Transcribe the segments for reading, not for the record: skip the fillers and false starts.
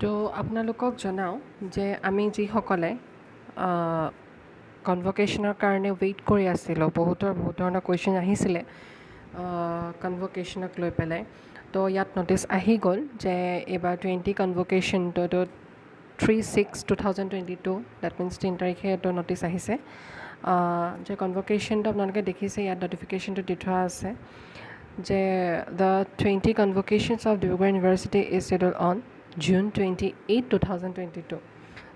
তো আপোনালোকক জনাওঁ যে আমি যিসকলে কনভকেশ্যনৰ কাৰণে ৱেইট কৰি আছিলোঁ, বহুতৰ বহুত ধৰণৰ কুৱেশ্যন আহিছিলে কনভকেশ্যনক লৈ পেলাই। তো ইয়াত ন'টিছ আহি গ'ল যে এইবাৰ 20 কনভকেশ্যনটোত 3/6/2022, that means 3 তাৰিখে এইটো ন'টিছ আহিছে যে কনভকেশ্যনটো আপোনালোকে দেখিছে, ইয়াত ন'টিফিকেশ্যনটো দি থোৱা আছে যে the 20 convocations of Dibrugarh University is schedule on June 28, 2022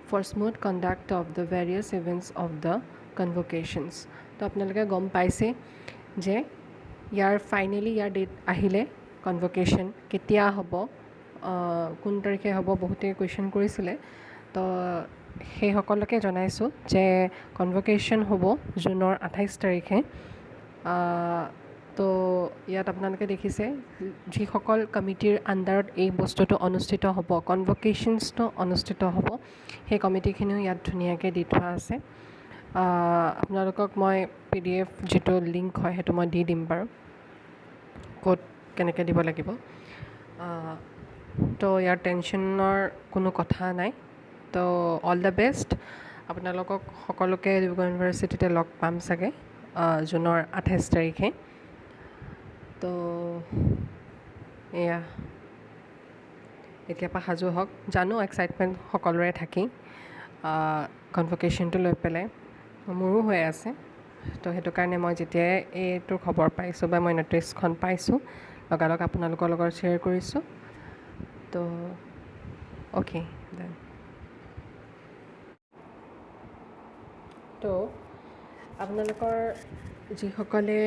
for smooth conduct of the various events of the convocations. তো আপোনালোকে গম পাইছে যে ইয়াৰ ফাইনেলি ইয়াৰ ডেট আহিলে, কনভকেশ্যন কেতিয়া হ'ব, কোন তাৰিখে হ'ব, বহুতে কুৱেশ্যন কৰিছিলে। তো সেইসকলকে জনাইছোঁ যে কনভকেশ্যন হ'ব জুনৰ 28 তাৰিখে। তো ইয়াত আপোনালোকে দেখিছে, যিসকল কমিটিৰ আণ্ডাৰত এই বস্তুটো অনুষ্ঠিত হ'ব, কনভকেশ্যনছটো অনুষ্ঠিত হ'ব, সেই কমিটিখিনিও ইয়াত ধুনীয়াকৈ দি থোৱা আছে। আপোনালোকক মই পিডিএফ যিটো লিংক হয় সেইটো মই দি দিম বাৰু, ক'ত কেনেকৈ দিব লাগিব। তো ইয়াৰ টেনশ্যনৰ কোনো কথা নাই। তো অল the best আপোনালোকক সকলোকে। ডিব্ৰুগড় ইউনিভাৰ্চিটিতে লগ পাম চাগে জুনৰ 28 তাৰিখে। তো এয়া এতিয়াৰ পৰা সাজু হওক। জানো এক্সাইটমেণ্ট সকলোৰে থাকেই কনভকেশ্যনটো লৈ পেলাই, মোৰো হৈ আছে। তো সেইটো কাৰণে মই যেতিয়াই এইটোৰ খবৰ পাইছোঁ বা মই ন'টিছখন পাইছোঁ, লগালগ আপোনালোকৰ লগত শ্বেয়াৰ কৰিছোঁ। তো অ'কে then. তো আপোনালোকৰ যিসকলে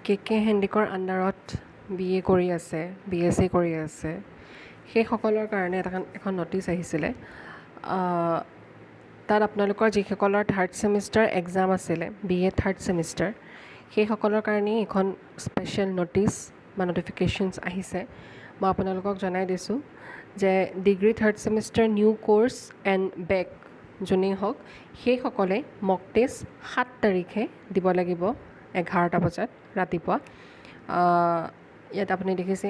কে কে হেণ্ডিকৰ আণ্ডাৰত বি এ কৰি আছে, বি এছ চি কৰি আছে, সেইসকলৰ কাৰণে এটা এখন ন'টিছ আহিছিলে। তাত আপোনালোকৰ যিসকলৰ থাৰ্ড ছেমিষ্টাৰ এক্সাম আছিলে, বি এ থাৰ্ড ছেমিষ্টাৰ, সেইসকলৰ কাৰণেই এইখন স্পেচিয়েল ন'টিছ বা ন'টিফিকেশ্যনছ আহিছে। মই আপোনালোকক জনাই দিছোঁ যে degree third semester new course and back যোনেই হওক, সেইসকলে মক টেষ্ট 7 তাৰিখে দিব লাগিব 11টা বজাত ৰাতিপুৱা। ইয়াত আপুনি দেখিছে,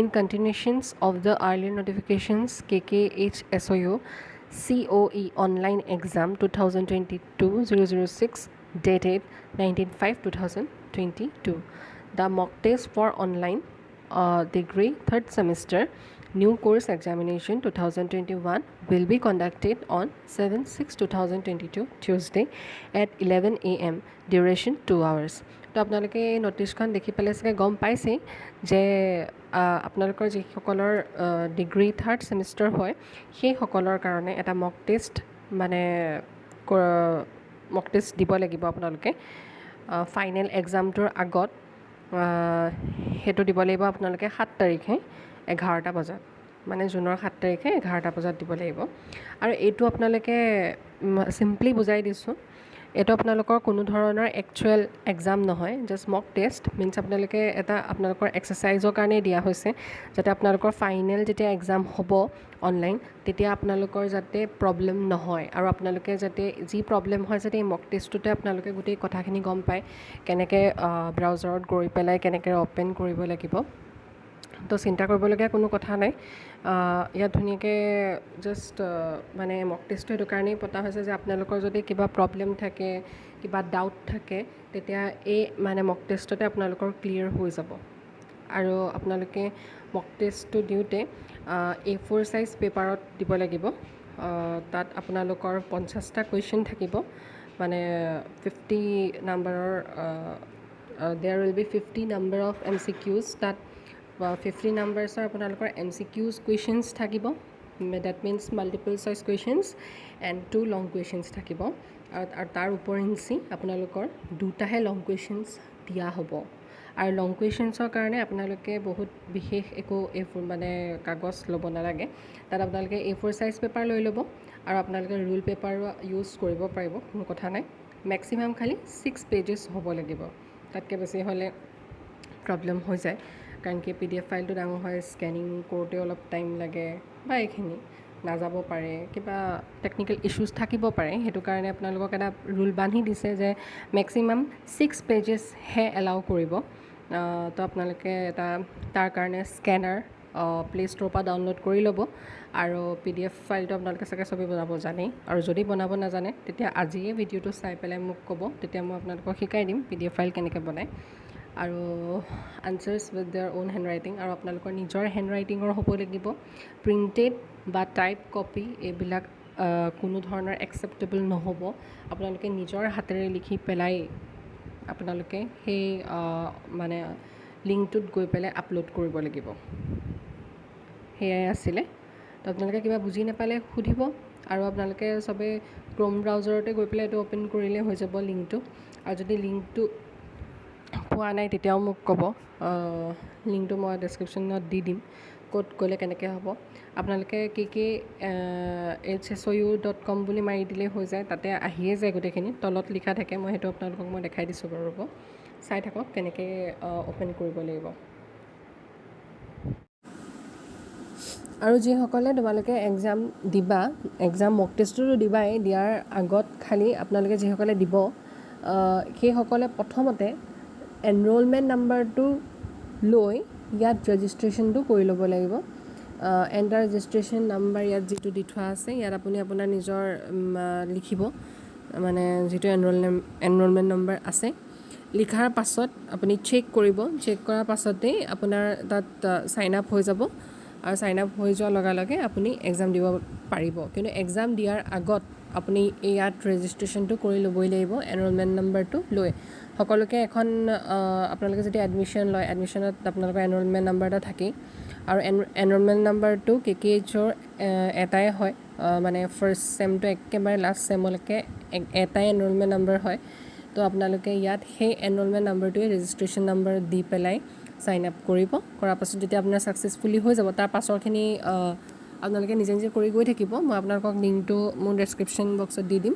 in continuations of the earlier notifications, KKHSOU COE online exam 2022-006 dated 19/5/2022. The mock test for online degree third semester new course examination 2021 will be conducted on 7/6/2022, Tuesday, at 11 a.m., duration 2 hours. তো আপোনালোকে এই ন'টিছখন দেখি পেলাই চাগে গম পাইছেই যে আপোনালোকৰ যিসকলৰ ডিগ্ৰী থাৰ্ড ছেমিষ্টাৰ হয়, সেইসকলৰ কাৰণে এটা মক টেষ্ট, মানে মক টেষ্ট দিব লাগিব আপোনালোকে ফাইনেল এক্সামটোৰ আগত। সেইটো দিব লাগিব আপোনালোকে 7 তাৰিখে 11টা বজাত, মানে জুনৰ 7 তাৰিখে 11টা বজাত দিব লাগিব। আৰু এইটো আপোনালোকে চিম্পলি বুজাই দিছোঁ, এইটো আপোনালোকৰ কোনো ধৰণৰ একচুৱেল এক্সাম নহয়, জাষ্ট মক টেষ্ট। মিনছ আপোনালোকে এটা আপোনালোকৰ এক্সাৰচাইজৰ কাৰণেই দিয়া হৈছে, যাতে আপোনালোকৰ ফাইনেল যেতিয়া এক্সাম হ'ব অনলাইন, তেতিয়া আপোনালোকৰ যাতে প্ৰব্লেম নহয় আৰু আপোনালোকে যাতে যি প্ৰব্লেম হয় যাতে এই মক টেষ্টটোতে আপোনালোকে গোটেই কথাখিনি গম পায়, কেনেকৈ ব্ৰাউজাৰত গৈ পেলাই কেনেকৈ অ'পেন কৰিব লাগিব। তো চিন্তা কৰিবলগীয়া কোনো কথা নাই। ইয়াত ধুনীয়াকৈ জাষ্ট মানে মক টেষ্টটো সেইটো কাৰণেই পতা হৈছে যে আপোনালোকৰ যদি কিবা প্ৰব্লেম থাকে, কিবা ডাউট থাকে, তেতিয়া এই মানে মক টেষ্টতে আপোনালোকৰ ক্লিয়াৰ হৈ যাব। আৰু আপোনালোকে মক টেষ্টটো দিওঁতে এ ফ'ৰ চাইজ পেপাৰত দিব লাগিব। তাত আপোনালোকৰ 50টা কুৱেশ্যন থাকিব, মানে 50 নাম্বাৰৰ, there will be 50 number of MCQs. তাত 50 নাম্বাৰছৰ আপোনালোকৰ এমচিকিউজ কুৱেশ্যনছ থাকিব, that means multiple choice questions, and two long questions থাকিব। আৰু তাৰ উপৰিঞ্চি আপোনালোকৰ দুটাহে লং কুৱেশ্যনছ দিয়া হ'ব। আৰু লং কুৱেশ্যনছৰ কাৰণে আপোনালোকে বহুত বিশেষ একো এই মানে কাগজ ল'ব নালাগে। তাত আপোনালোকে এ ফ'ৰ চাইজ পেপাৰ লৈ ল'ব আৰু আপোনালোকে ৰুল পেপাৰো ইউজ কৰিব পাৰিব, কোনো কথা নাই। মেক্সিমাম খালি 6 পেজেছ হ'ব লাগিব, তাতকৈ বেছি হ'লে প্ৰব্লেম হৈ যায়, কাৰণ কি পিডিএফ ফাইলটো ডাঙৰ হয়, স্কেনিং কৰোঁতেও অলপ টাইম লাগে বা এইখিনি নাযাব পাৰে, কিবা টেকনিকেল ইছ্যুজ থাকিব পাৰে। সেইটো কাৰণে আপোনালোকক এটা ৰুল বান্ধি দিছে যে মেক্সিমাম 6 পেজেছহে এলাউ কৰিব। তো আপোনালোকে এটা তাৰ কাৰণে স্কেনাৰ প্লে ষ্ট'ৰৰ পৰা ডাউনলোড কৰি ল'ব আৰু পিডিএফ ফাইলটো আপোনালোকে চাগে চবেই বনাব জানেই আৰু যদি বনাব নাজানে, তেতিয়া আজিয়ে ভিডিঅ'টো চাই পেলাই মোক ক'ব, তেতিয়া মই আপোনালোকক শিকাই দিম পিডিএফ ফাইল কেনেকৈ বনায়। আৰু answers with their own handwriting আৰু আপোনালোকৰ নিজৰ হেণ্ড ৰাইটিঙৰ হ'ব লাগিব। প্ৰিণ্টেড বা টাইপ কপি এইবিলাক কোনো ধৰণৰ একচেপ্টেবল নহ'ব। আপোনালোকে নিজৰ হাতেৰে লিখি পেলাই আপোনালোকে সেই মানে লিংকটোত গৈ পেলাই আপলোড কৰিব লাগিব। সেয়াই আছিলে। তো আপোনালোকে কিবা বুজি নাপালে সুধিব আৰু আপোনালোকে চবে ক্ৰ'ম ব্ৰাউজাৰতে গৈ পেলাই এইটো অ'পেন কৰিলেই হৈ যাব লিংকটো। আৰু যদি লিংকটো পোৱা নাই, তেতিয়াও মোক ক'ব। লিংকটো মই ডেছক্ৰিপশ্যনত দি দিম, ক'ত গ'লে কেনেকৈ হ'ব। আপোনালোকে kkhsou.com বুলি মাৰি দিলেই হৈ যায়, তাতে আহিয়ে যায় গোটেইখিনি। তলত লিখা থাকে, মই সেইটো আপোনালোকক মই দেখাই দিছোঁ বাৰু। ৰ'ব, চাই থাকক কেনেকৈ অ'পেন কৰিব লাগিব। আৰু যিসকলে তোমালোকে এক্সাম দিবা, এক্সাম মক টেষ্টটোতো দিবাই, দিয়াৰ আগত খালি আপোনালোকে যিসকলে দিব, সেইসকলে প্ৰথমতে এনৰ'লমেণ্ট নাম্বাৰটো লৈ ইয়াত ৰেজিষ্ট্ৰেশ্যনটো কৰি ল'ব লাগিব। এণ্টাৰ ৰেজিষ্ট্ৰেশ্যন নাম্বাৰ ইয়াত যিটো দি থোৱা আছে, ইয়াত আপুনি আপোনাৰ নিজৰ লিখিব, মানে যিটো এনৰ'লমেণ্ট নম্বৰ আছে। লিখাৰ পাছত আপুনি চেক কৰিব। চেক কৰাৰ পাছতেই আপোনাৰ তাত চাইন আপ হৈ যাব আৰু চাইন আপ হৈ যোৱাৰ লগে লগে আপুনি এক্সাম দিব পাৰিব। কিন্তু এক্সাম দিয়াৰ আগত আপুনি ইয়াত ৰেজিষ্ট্ৰেশ্যনটো কৰি ল'বই লাগিব এনৰ'লমেণ্ট নাম্বাৰটো লৈ। সকলোকে এখন আপোনালোকে যদি এডমিশ্যন লয়, এডমিশ্যনত আপোনালোকৰ এনৰ'লমেণ্ট নাম্বাৰ এটা থাকেই আৰু এনৰ'লমেণ্ট নাম্বাৰটো কেকেএইচৰ এটাই হয়, মানে ফাৰ্ষ্ট চেমটো একেবাৰে লাষ্ট চেমলৈকে এটাই এনৰ'লমেণ্ট নাম্বাৰ হয়। তো আপোনালোকে ইয়াত সেই এনৰ'লমেণ্ট নাম্বাৰটোৱে ৰেজিষ্ট্ৰেশ্যন নাম্বাৰ দি পেলাই চাইন আপ কৰিব। কৰাৰ পাছত যেতিয়া আপোনাৰ ছাকচেছফুলি হৈ যাব, তাৰ পাছৰখিনি আপোনালোকে নিজে নিজে কৰি গৈ থাকিব। মই আপোনালোকক লিংকটো মোৰ ডেছক্ৰিপশ্যন বক্সত দি দিম।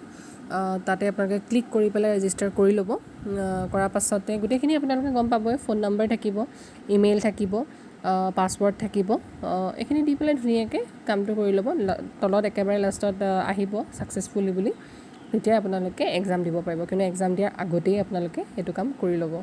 তাতে আপোনালোকে ক্লিক কৰি পেলাই ৰেজিষ্টাৰ কৰি ল'ব। কৰাৰ পাছতে গোটেইখিনি আপোনালোকে গম পাবই। ফোন নম্বৰ থাকিব, ইমেইল থাকিব, পাছৱৰ্ড থাকিব। এইখিনি দি পেলাই ধুনীয়াকৈ কামটো কৰি ল'ব। তলত একেবাৰে লাষ্টত আহিব ছাকচেছফুলি বুলি, তেতিয়া আপোনালোকে এক্সাম দিব পাৰিব। কিন্তু এক্সাম দিয়াৰ আগতেই আপোনালোকে সেইটো কাম কৰি ল'ব।